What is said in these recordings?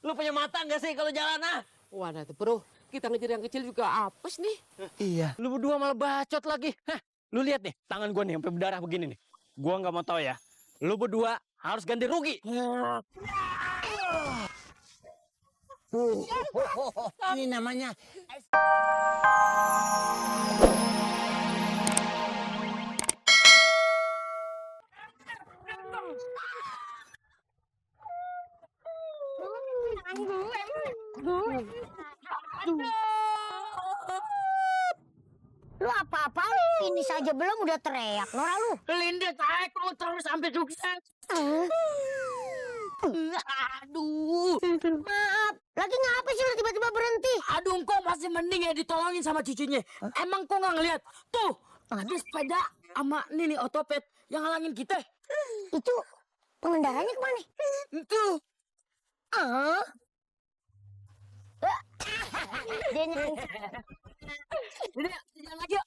Lu punya mata nggak sih kalau jalan ah? Wadah tuh bro, kita ngejar yang kecil juga apes nih. Iya. Lu berdua malah bacot lagi. Hah, lu lihat nih, tangan gua nih sampai berdarah begini nih. Gua nggak mau tahu ya. Lu berdua harus ganti rugi. Ini namanya Lu apa-apaan? Ini saja belum udah teriak, Nora lu. Linda tarik lu terus sampai sukses. Aduh. Maaf, lagi ngapa sih lu tiba-tiba berhenti? Aduh, kok masih mending ya ditolongin sama cucunya. Emang kok nggak ngeliat? Tuh, ada sepeda sama nih otopet yang halangin kita. Itu pengendaranya kemana? Tuh. Ah, dia nyanyi. Udah, jalan lagi yuk.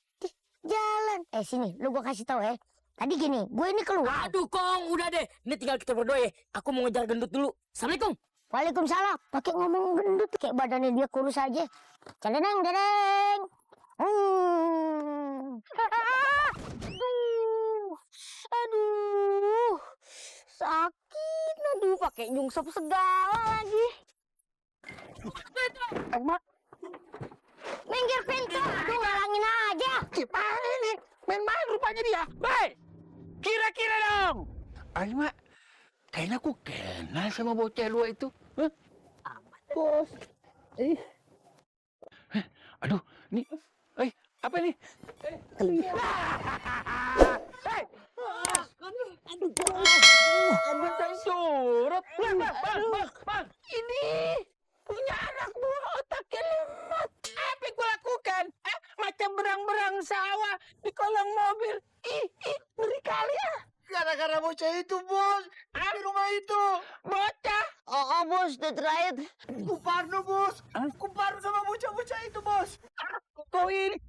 Jalan. Sini, lu gua kasih tahu ya. Tadi gini, gue ini keluar. Aduh, Kong, udah deh. Ini tinggal kita berdoa ya. Aku mau ngejar gendut dulu. Assalamualaikum. Waalaikumsalam. Pakai ngomong gendut kayak badannya dia kurus aja. Cadeng, cadeng. Aduh, sakit. Aduh, pakai nyungsep segala lagi. Minggir pintu. Aduh, ngalangin aja. gimana ini? Main-main rupanya dia. Hei, kira-kira dong. Ayo, Mak. Kayaknya aku kenal sama bocah lu itu. Hah? Bos. Aduh, nih. Apa nih? Ambil saya surut. Bang. Ini punya anak buah otaknya lemot. Apa yang lakukan? Macam berang-berang sawah di kolong mobil. Ngeri kali ya. Gara-gara bocah itu, Bos. Di rumah itu. Bocah? Oh, bos, udah terakhir. Kuparno, Bos. Kuparno sama bocah-bocah itu, Bos. Kau ini.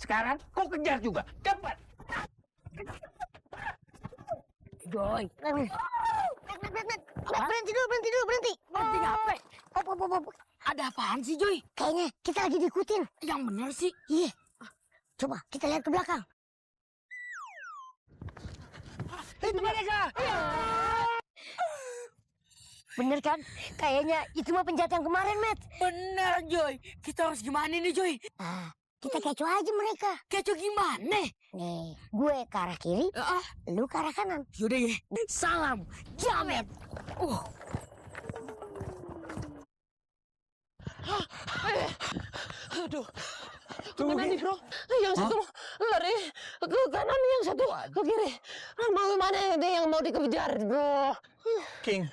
Sekarang kau kejar juga. Cepat. Joy. Berhenti dulu. Berhenti ngapain? Op. Ada apaan sih, Joy? Kayaknya kita lagi diikutin. Yang bener sih. Iya. Coba kita lihat ke belakang. Itu mereka. Bener kan? Kayaknya itu mah penjahat yang kemarin, Matt. Bener, Joy. Kita harus gimana nih, Joy? Kita kecoh aja mereka. Kecoh gimana? Nih, gue ke arah kiri, lu ke arah kanan. Yaudah ya. Salam, jamet. Aduh. Gimana nih, bro? Yang satu lari ke kanan, yang satu ke kiri. Mau mana yang mau dikejar, bro? King,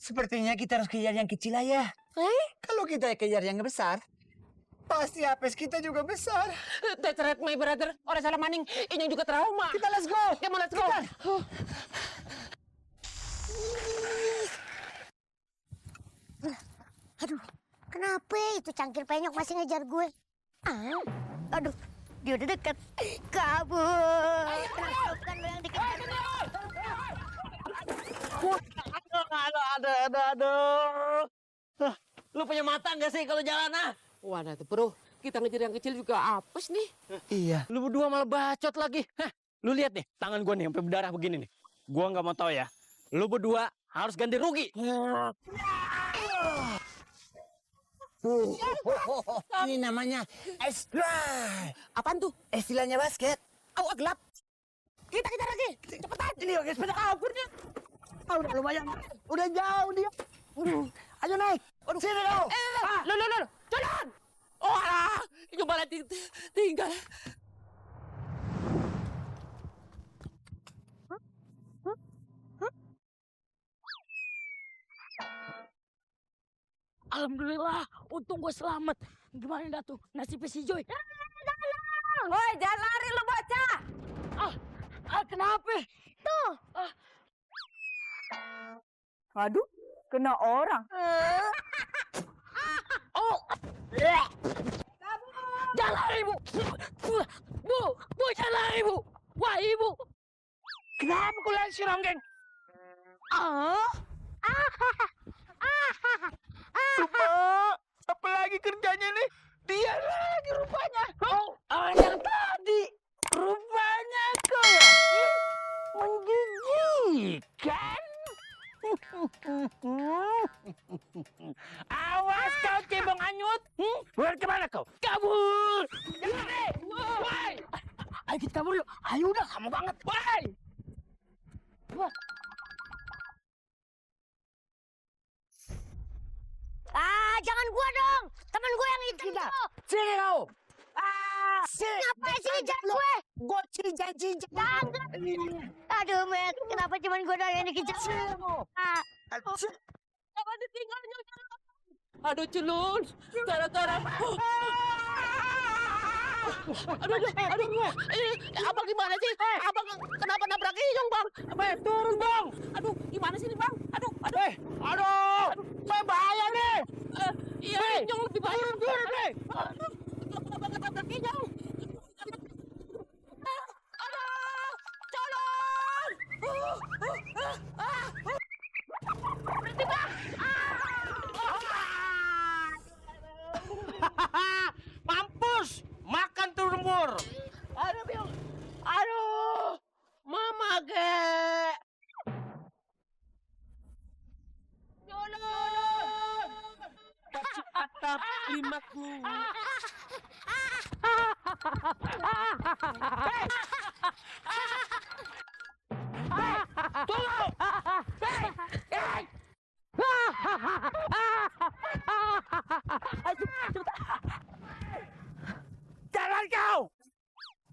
sepertinya kita harus kejar yang kecil aja. Kalau kita kejar yang besar, pasti apes kita juga besar. That's right, my brother. Orang salah maning, ini juga trauma. Kita let's go. Come on, let's go. Aduh, kenapa itu cangkir penyok masih ngejar gue? Aduh, dia udah deket. Kabur. Bukan lo yang dikejar. Aduh. Hah, lu punya mata nggak sih kalau jalan ah? Wadah tuh bro, kita ngejar yang kecil juga apes nih. Iya. Lu berdua malah bacot lagi. Hah, lu lihat nih, tangan gua nih sampai berdarah begini nih. Gua nggak mau tahu ya. Lu berdua harus ganti rugi. Ini namanya es dry. Apaan tuh? Istilahnya basket. Gelap. Kita kejar lagi. Cepetan. Ini pakai sepeda kabur nih. Udah lumayan. Udah jauh dia. Ayo naik. Sini dong. Lo. Jalan. Oh, alah. Coba tinggal. Alhamdulillah, untung gue selamat. Gimana dah tuh nasibnya si Joy? Woi, jangan lari lu bocah. Kenapa? Tuh. Aduh, kena orang. Oh. Jangan lari, Bu. Bu, jangan lari, Bu. Wah, Ibu. Kenapa kau lari si Ronggeng? Apa lagi kerjanya nih? Dia lagi rupanya. Yang tadi rupanya kau ya? Menjijikan. Awas kau cebong anyut. Buat kemana kau? Kabur. Jangan deh. Woi. Ayo kita kabur yuk. Ayo udah kamu banget. Woi. Jangan gua dong. Temen gua yang itu. Sini kau. Ngapain sih ngejar gue? Gue cincang. Aduh, Met. Kenapa cuma gua doang yang dikejar? Apa ditinggalnya? Aduh, Celun. Gara-gara. Aduh. Abang gimana sih? Abang kenapa nabrak Iyong, Bang? Turun dong. Aduh, gimana sih nih, Bang? Aduh. Aduh. Bahaya nih. Iya, Iyong lebih bahaya. Turun nih. Kenapa nabrak Iyong? Aduh, Celun. Berhenti, Bang. Mampus, makan tuh lembur. Aduh, Biong. Aduh, Mama ge. Kasih atap limaku. Jalan kau.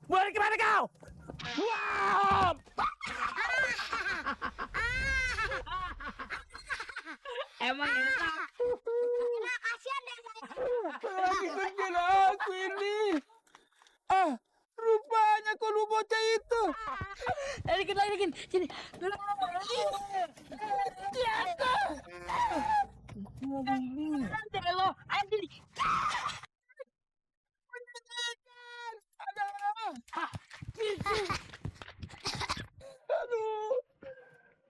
Boleh kemana kau? Wow. Emang enak. Kasihan deh. Lagi kerjaan aku ini. Rupanya kau lu bocah itu. Dikit. Sini. Nanti lo, ayo sini. Aduh.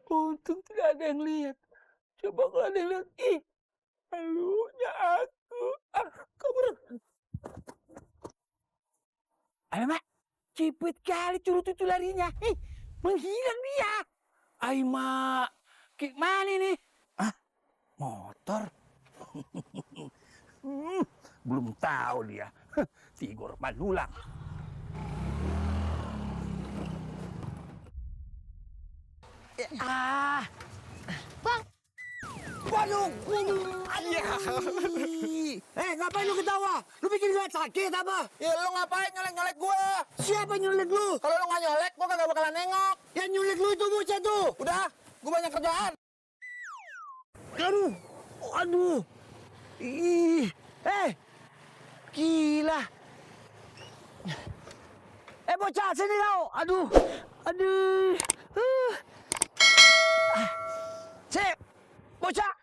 Untung tidak ada yang lihat. Coba kalau ada yang lihat. Halunya aku. Kabur. Alamak. Cepet kali curut itu larinya. Menghilang dia. Ay, Mak. Gimana ini? Motor. Belum tahu dia. Tigor Panulang. Bang. Waduh. Ngapain lu ketawa? Lu bikin gue sakit apa? Ya lu ngapain nyolek-nyolek gue? Siapa nyolek lu? Kalau lu nggak nyolek, gue kagak bakalan nengok. Yang nyolek lu itu bocah tuh. Udah, gue banyak kerjaan. Aduh. Gila. Bocah, sini kau. Aduh. Cek, bocah.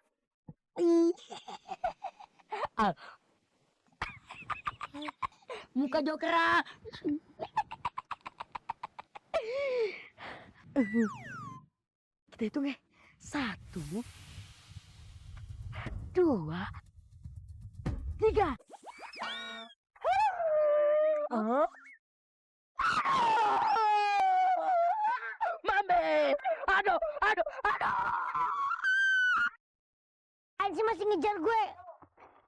Muka Jokera. Kita hitung ya. 1, 2, 3. Mame. Aduh. Anjir masih ngejar gue.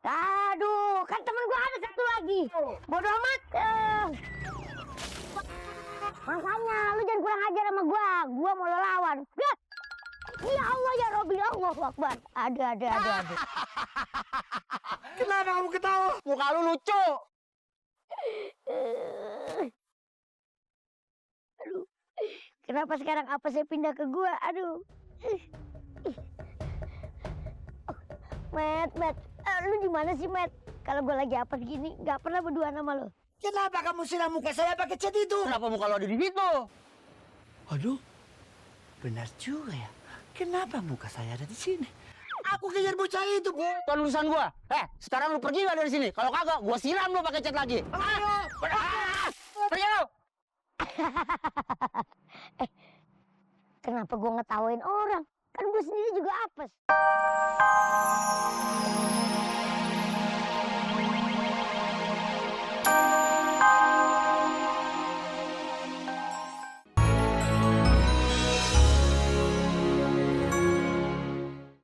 Aduh, kan temen gue ada satu lagi. Bodoh amat. Makanya lu jangan kurang ajar sama gue. Gue mau lo lawan. Ya Allah ya Robbi, Allahu Akbar. Ada. Kenapa kamu ketawa? Muka lu lucu. Aduh. Kenapa sekarang apa saya pindah ke gue? Aduh. Met. Lu di mana sih, Met? Kalau gue lagi apa gini, nggak pernah berdua sama lo. Kenapa kamu siram muka saya pakai cat itu? Kenapa muka lo ada di situ? Aduh, benar juga ya. Kenapa muka saya ada di sini? Aku kejar bocah itu, Bu. Tuan urusan gua. Sekarang lu pergi nggak dari sini? Kalau kagak, gua siram lu pakai cat lagi. Pergi lu. Kenapa gue ngetawain orang? Kan gue sendiri juga apes.